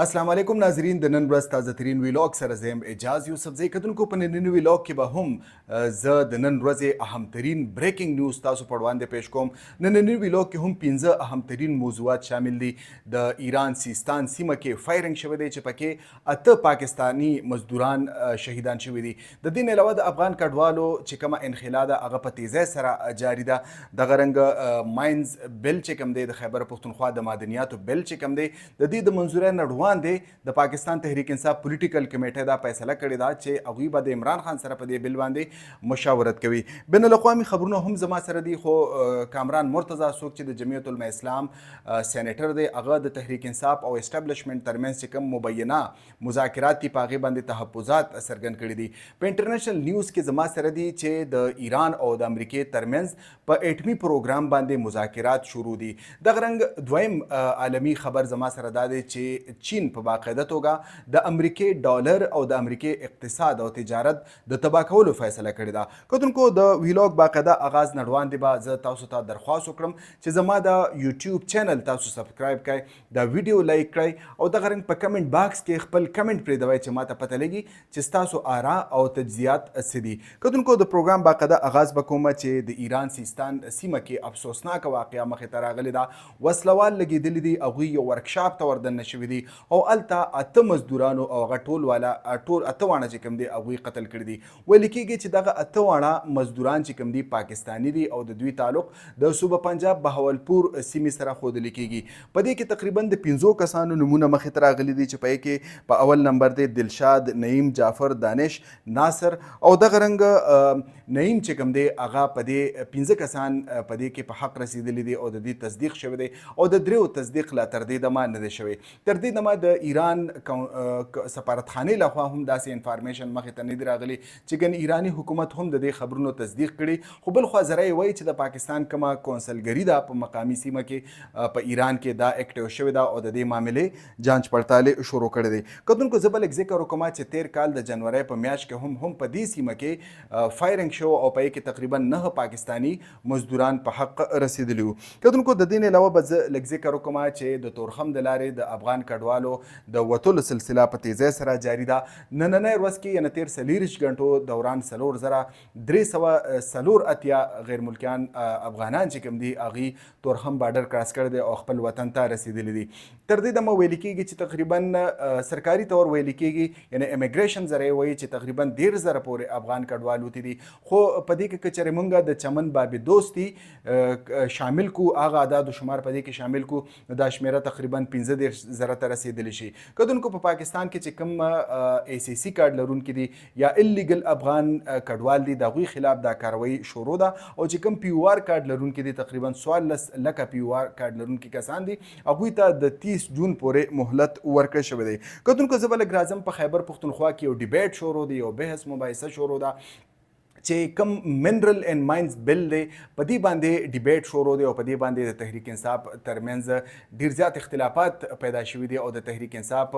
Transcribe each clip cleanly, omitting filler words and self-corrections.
السلام علیکم ناظرین، د نن ورځ تازه ترین ویلاګ سره زه یم اعجاز یوسفزی. کتونکو، په ننني ویلاګ کې به هم زه د نن ورځې اهم ترین بریکینګ نیوز تاسو په وړاندې پیش کوم. ننني ویلاګ کې هم 5 اهم ترین موضوعات شامل دي. د ایران سیستان سیمه کې فایرنګ شوی دی چې پکې 8 پاکستاني مزدوران شهیدان شوي دي. د دې نه علاوه د افغان کډوالو چې کومه انخلا ده، هغه په تیزۍ سره جاري ده. دغه رنګ ماینز بل چې کوم دی، د خیبر پښتونخوا د معدنیاتو بل چې کوم دی، د دې د منظورۍ نه وړاندې د پاکستان تحریک انصاف پولیټیکل کمیټې دا فیصله کړې ده چې هغوی به د عمران خان سره په دې بل باندې مشاورت کوي. بین الاقوامي خبرونه هم زما سره دي، خو کامران مرتضی، څوک چې د جمعیت علماء اسلام سینیټر دی، هغه د تحریک انصاف او اسټابلیشمنټ ترمنځ چې کوم مبینه مذاکرات دي، په هغې باندې تحفظات څرګند کړي دي. په انټرنیشنل نیوز کې زما سره دي چې د ایران او د امریکې ترمنځ په اټمي پروګرام باندې مذاکرات شروع دي. دغه رنګ دویم عالمي خبر زما سره دا دی چې چین په باقاعده توګه د امریکې ډالر او د امریکې اقتصاد او تجارت د تباه کولو فیصله کړې ده. کتونکو، د ویلاګ باقاعده آغاز نه وړاندې به زه تاسو ته درخواست وکړم چې زما د یوټیوب چینل تاسو سبسکرایب کړئ، دا ویډیو لایک کړئ او دغه رنګ په کمنټ باکس کې خپل کمنټ پرېږدوئ چې ماته پته لګي چې ستاسو آرا او تجزیات څه دي. کتونکو، د پروګرام باقاعده اغاز به کوم چې د ایران سیستان سیمه کې افسوسناکه واقعه مخې ته راغلې ده. وسلوال لګېدلي دي، هغوی یو ورکشاپ ته وردننه شوي دي او هلته 8 مزدورانو او هغه ټول والا ټول 8 واڼه چې کوم دي، هغوی قتل کړي دي. ویل کېږي چې دغه 8 واڼه مزدوران چې کوم دي، پاکستاني دي او د دوی تعلق د صوبه پنجاب بهاولپور سیمې سره ښودل کېږي. په دې کې تقریبا د 5 کسانو نومونه مخې ته راغلي دي چې په کې په اول نمبر دی دلشاد، نعیم، جعفر، دانش، ناصر او دغه رنګ نعیم چې کوم دی. هغه په دې 5 کسان په دې کې په حق رسیدلي دي او د دې تصدیق شوی دی او د دریو تصدیق لا تر دې دمه نه دی شوی. تر دې دمه د ایران سفارتخانې لخوا هم داسې انفارمیشن مخې ته نه دی راغلی چې ګن ایرانی حکومت هم د دې خبرونو تصدیق کړي. خو بل خوا ذرایع وایي چې د پاکستان کومه کونسلګري ده په مقامي سیمه کې په ایران کې، دا اکټیو شوې ده او د دې معاملې جانچ پړتال شروع کړی دی. کتونکو، زه به لږ ذکر وکړم چې تیر کال د جنورۍ په میاشت کې هم په دې سیمه کې فایرنګ شو او په کې تقریبا 9 پاکستاني مزدوران په حق رسیدلی وو. کتونکو، د دې نه علاوه به زه لږ ذکر وکړم چې د تورخم د لارې د افغان کډوالو د وتلو سلسله په تیزۍ سره جاري ده. نننۍ ورځ کې، یعنی تیر 24 غنټو دوران، 4384 غیر ملکیان افغانان چې کوم دي، هغوی تورخم بارډر کراس کړی دی او خپل وطن ته رسیدلی دي. تر دې دمه ویل کېږي چې تقریبا سرکاري طور ویل کېږي، یعنی امیګریشن ذریعه وایي چې تقریبا 30,000 پورې افغان کډوال وتي دي. خو په دې کې که چېرې مونږ د چمن باب دوستي شامل کو، هغه اعداد و شمار په دې کې شامل کو، نو دا شمېره تقریبا 35,000 ته رسېدلی شي. کتونکو، په پاکستان کې چې کوم ای سي سي کارډ لرونکي دي یا الیګل افغان کډوال دي، د هغوی خلاف دا کاروایی شروع ده او چې کوم پی او آر کارډ لرونکي دي، تقریبا 14 لکه پی او آر کارډ لرونکي کسان دي، هغوی ته د 30 جون پورې مهلت ورکړی شوی دی. کتونکو، زه به لږ راځم، په خیبر پښتونخوا کې یو ډیبیټ شروع دی، یو بحث مباحثه شروع ده چې کوم منرل اینډ ماینز بل دی، په دې باندې ډیبیټ شروع دی او په دې باندې د تحریک انصاف ترمنځ ډیر زیات اختلافات پیدا شوي دي او د تحریک انصاف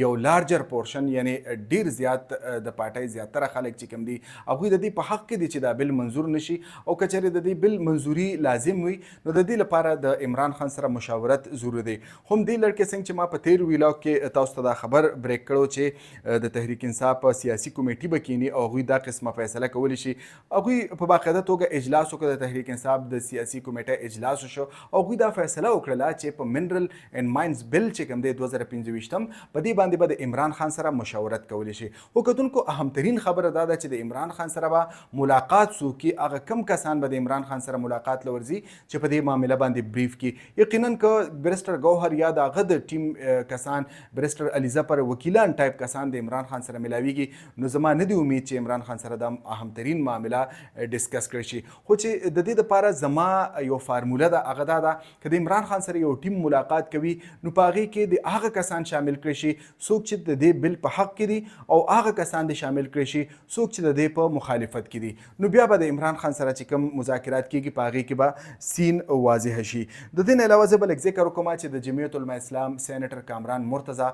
یو لارجر پورشن، یعنی ډیر زیات د پارټۍ زیاتره خلک چې کوم دي، هغوی د دې په حق کې دي چې دا بل منظور نشي او که چېرې د دې بل منظوري لازم وي، نو د دې لپاره د عمران خان سره مشاورت ضروري دی. هم دې لړ کې څنګه چې ما په تیر ویلاګ کې تاسو ته دا خبر بریک کړو چې د تحریک انصاف سیاسي کمیټي به کینی او هغوی دا قسمه فیصله کولی شي، هغوی په باقاعده توګه اجلاس وکړ. د تحریک انصاف د سیاسي کمیټې اجلاس وشو او هغوی دا فیصله وکړله چې په منرل اینډ ماینز بل چې کوم دی 2025، په دې باندې به د عمران خان سره مشاورت کولی شي. خو کتونکو، اهم ترین خبره دا ده چې د عمران خان سره به ملاقات څوک کوي؟ هغه کم کسان به د عمران خان سره ملاقات له ورځي چې په دې معامله باندې بریف کی؟ یقینا که برسټر ګوهر یا د هغه د ټیم کسان، برسټر علي ظفر، وکیلان ټایپ کسان د عمران خان سره ملاویږي، نو زما نه دی امید چې عمران خان سره دا اهم ترین معامله ډیسکس کړی شي. خو چې د دې لپاره زما یو فارموله ده، هغه دا ده که د عمران خان سره یو ټیم ملاقات کوي، نو په هغې کې د هغه کسان شامل کړی شي څوک چې د دې بل په حق کې دي او هغه کسان دې شامل کړی شي څوک چې د دې په مخالفت کې دي، نو بیا به د عمران خان سره چې کوم مذاکرات کیږي، په هغې کې به سین واضح شي. د دې نه علاوه زه به لږ ذکر وکړم چې د جمعیت علماء اسلام سینیټر کامران مرتضی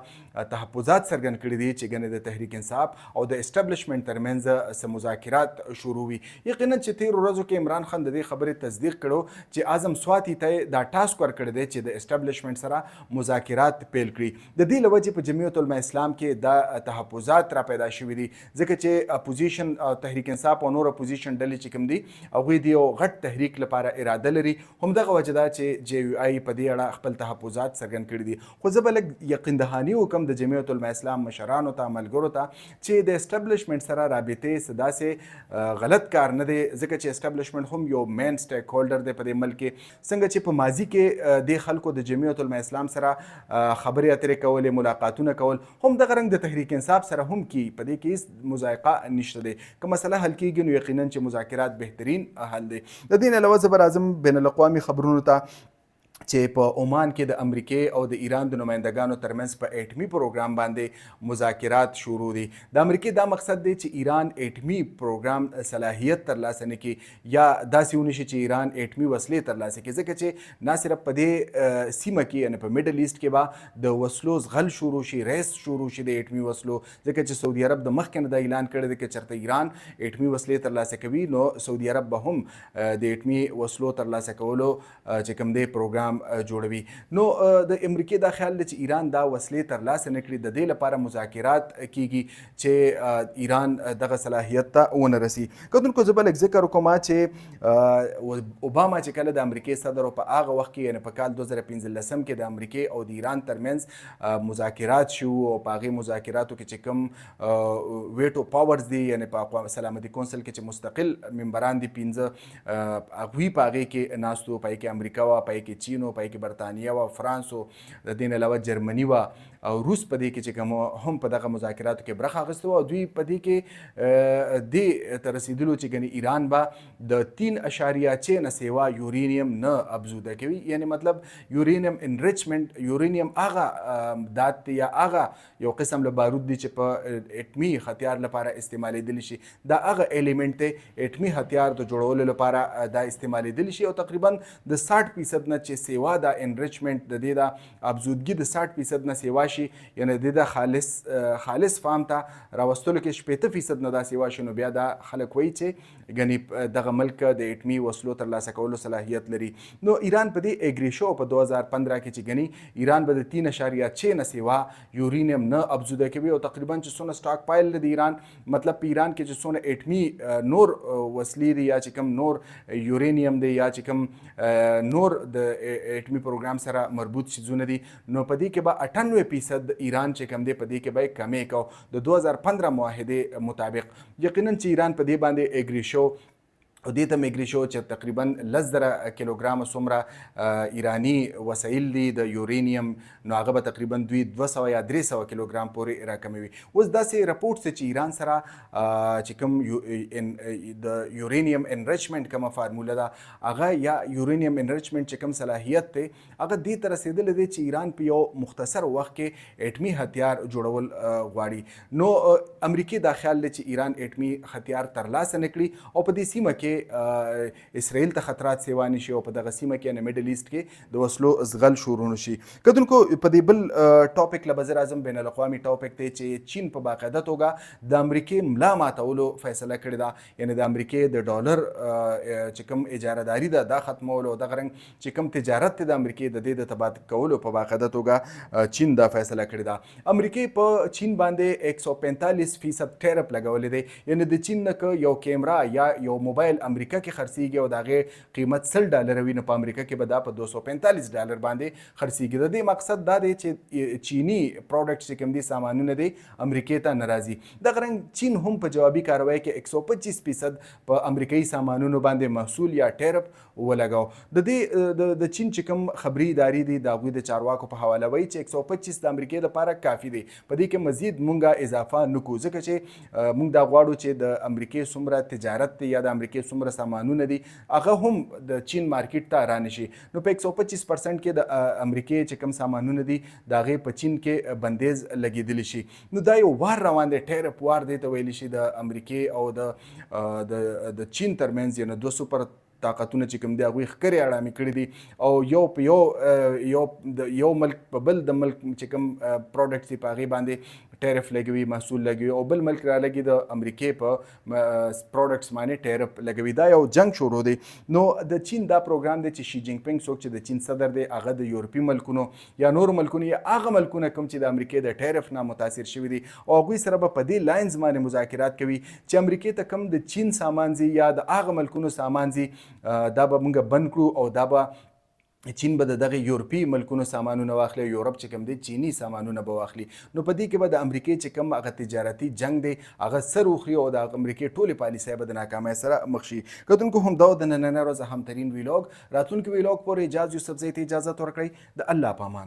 تحفظات څرګند کړي دي چې ګنې د تحریک انصاف او د اسټابلیشمنټ ترمنځ څه مذاکرات شروع وي. یقینا چې تیرو ورځو کې عمران خان د دې خبرې تصدیق کړو چې اعظم سواتی ته دا ټاسک ورکړی دی چې د اسټابلیشمنټ سره مذاکرات پیل کړي. د دې له وجې په جمعیت علماء اسلام کې دا تحفظات را پیدا شوي دي، ځکه چې اپوزیشن، تحریک انصاف او نور اپوزیشن ډلې چې کوم دي، هغوی د یو غټ تحریک لپاره اراده لري. همدغه وجه ده چې جې یو آی په دې اړه خپل تحفظات څرګند کړي دي. خو زه به لږ یقین دهاني وکړم د جمعیت علماء اسلام مشرانو ته، ملګرو ته، چې د اسټابلیشمنټ سره رابطې څه داسې غلط کار نه دی، ځکه چې اسټابلیشمنټ هم یو مین سټیک هولډر دی په دې ملک کې. څنګه چې په ماضي کې دې خلکو د جمعیت علماء اسلام سره خبرې اترې کولې، ملاقاتونه کول، هم دغه رنګ د تحریک انصاف سره هم کی، په دې کې هیڅ مضایقه نشته دی. که مسله حل کیږي نو یقینا چې مذاکرات بهترین حل دی. د دې نه علاوه زه به راځم بین الاقوامي خبرونو ته چې په عمان کې د امریکې او د ایران د نمایندګانو ترمنځ په اټمي پروګرام باندې مذاکرات شروع دي. د امریکې دا مقصد دی چې ایران اټمي پروګرام صلاحیت ترلاسه نه کړي یا داسې ونه شي چې ایران اټمي وسلې ترلاسه کړي، ځکه چې نه صرف په دې سیمه کې، یعنې په میډل ایسټ کې به د وسلو زغل شروع شي، ریس شروع شي د اټمي وسلو، ځکه چې سعودي عرب د مخکې نه دا اعلان کړی دی که چېرته ایران اټمي وسلې ترلاسه کوي نو سعودي عرب به هم د اټمي وسلو ترلاسه کولو چې کوم دی پروګرام جوړوي. نو د امریکې دا خیال دی چې ایران دا وسلې ترلاسه نه کړي، د دې لپاره مذاکرات کیږي چې ایران دغه صلاحیت ته ونه رسي. کتونکو، زه به لږ ذکر وکړم چې اوباما چې کله د امریکې صدر په هغه وخت کې، یعنې په کال 2015 کې، د امریکې او د ایران ترمنځ مذاکرات شو او په هغې مذاکراتو کې چې کوم veto powers دي، یعنې په سلامتي کونسل کې چې مستقل ممبران دي پنځه، هغوی په هغې کې ناست وو. په هغې کې امریکا وه، په هغې کې چین و، په هغې کې برتانیا وه، فرانس و، د دې نه علاوه جرمني وه او روس په دې کې چې کوم هم په دغه مذاکراتو کې برخه اخیستې وه. او دوی په دې کې دې ته رسېدلو چې ګنې ایران به د 3.6 نه سیوا یورینیم نه افزوده کوي، یعنی مطلب یورینیم انریچمنټ. یورینیم هغه دات دی یا هغه یو قسم له بارود دی چې په اټمي هتیار لپاره استعمالیدلی شي. دا هغه الیمنټ دی، اټمي هتیار د جوړولو لپاره دا استعمالیدلی شي، او تقریبا د 60% نه چې سیوا دا انریچمنټ، د دې دا افزودګي د 60% نه سیوا شي، یعنی د دې د خالص فارم ته راوستلو کې 60% نه دا سیوا شي، نو بیا دا خلک وایي چې ګنې دغه ملک د اټمي وسلو ترلاسه کولو صلاحیت لري. نو ایران په دې اګری شو په 2015 کې چې ګنې ایران به د 3.6 نه سیوا یورینیم نه افزوده کوي، او تقریبا چې څونه سټاک پایل د ایران، مطلب په ایران کې چې څونه اټمي نور وسلې دي یا چې کوم نور یورینیم دی یا چې کوم نور د اټمي پروګرام سره مربوط څیزونه دي، نو په دې کې به 98% ایران چې کوم دی په دې کې به کمې کو د 2015 معاهدې مطابق. یقینا چې ایران په دې باندې اګری شو او دې ته اګری شو چې تقریبا 10,000 کیلوګرام څومره ایرانی وسایل دي د یورینیم، نو هغه به تقریبا دوی 200 یا 300 کیلوګرام پورې راکموي. اوس داسې رپورټ چې ایران سره چې کوم د یورینیم انریچمنټ کومه فارموله ده هغه، یا یورینیم انریچمنټ چې کوم صلاحیت دی، هغه دې ته رسېدلی دی چې ایران په یو مختصر وخت کې اټمي هتیار جوړول غواړي. نو امریکې دا خیال دی چې ایران اټمي هتیار ترلاسه نه کړي او په دې سیمه کې اسرائیل ته خطرات سیوا نه شي او په دغه سیمه کې، یعنې میډل ایسټ کې، د وسلو زغل شروع نه شي. کتونکو، په دې بل ټاپک له به زه راځم، بین الاقوامي ټاپک دی چې چین په باقاعده توګه د امریکې ملا ماتولو فیصله کړې ده، یعنې د امریکې د ډالر چې کوم اجاره داري ده دا ختمولو او دغه رنګ چې کوم تجارت دی د امریکې د دې د تباه کولو په باقاعده توګه چین دا فیصله کړې ده. امریکې په چین باندې 145% ټیرپ لګولې دی، یعنی د چین نه که یو کیمرا یا یو موبایل امریکا کې خرڅیږي او د هغې قیمت 100 ډالر وي، نو په امریکا کې به دا په 245 ډالر باندې خرڅیږي. د دې مقصد دا دی چې چینی پروډکټ چې کوم دي، سامانونه دي، امریکې ته نه راځي. دغه رنګ چین هم په جوابي کاروایی کې 125% په امریکایي سامانونو باندې محصول یا ټیرپ ولګاو. د دې د چین چې کوم خبري ادارې دي، د هغوی د چارواکو په حواله وایي چې 125 د امریکې لپاره کافي دی، په دې کې مزید مونږه اضافه نکو، ځکه چې مونږ دا غواړو چې د امریکې څومره تجارت دی یا د امریکې څومره سامانونه دي، هغه هم د چین مارکیټ ته رانشي. نو په 125% کې د امریکې چې کوم سامانونه دي، د هغې په چین کې بندیز لګېدلی شي. نو دا یو وار روان دی، ټیرپ وار دی ته ویلی شي، د امریکې او د چین ترمنځ، یعنی دوه سپر طاقتونه چې کوم دی، هغوی ښکرې اړامې کړي دي او یو په یو یو د یو ملک په بل د ملک چې کوم پروډکټس دي، په هغې باندې ټیرف لګوي، محصول لګوي، او بل ملک را لګي د امریکې په پروډکټس باندې ټیرف لګوي. دا یو جنگ شروع دی. نو د چین دا پروګرام دی چې شي جینګ پینګ، څوک چې د چین صدر دی، هغه د یورپي ملکونو یا نور ملکونو یا هغه ملکونه کوم چې د امریکې د ټیرف نه متاثر شوي دي، او هغوی سره به په دې لاینز باندې مذاکرات کوي چې امریکې ته کوم د چین سامان ځي یا د هغه ملکونو سامان ځي، دا به موږ بند کړو، او دا به چین به د دغه یورپي ملکونو سامانونه واخلي، یورپ چې کوم دی چینی سامانونه به واخلي. نو په دې کې به د امریکې چې کوم هغه تجارتي جنگ دی هغه سر وخوري، او د امریکې ټولې پالیسۍ به د ناکامۍ سره مخ شي. کتونکو، هم دا د نننۍ ورځ اهم ترین ویلاګ. راتلونکي ویلاګ پورې اجاز یوسفزۍ ته اجازه ورکړئ. د الله په امان.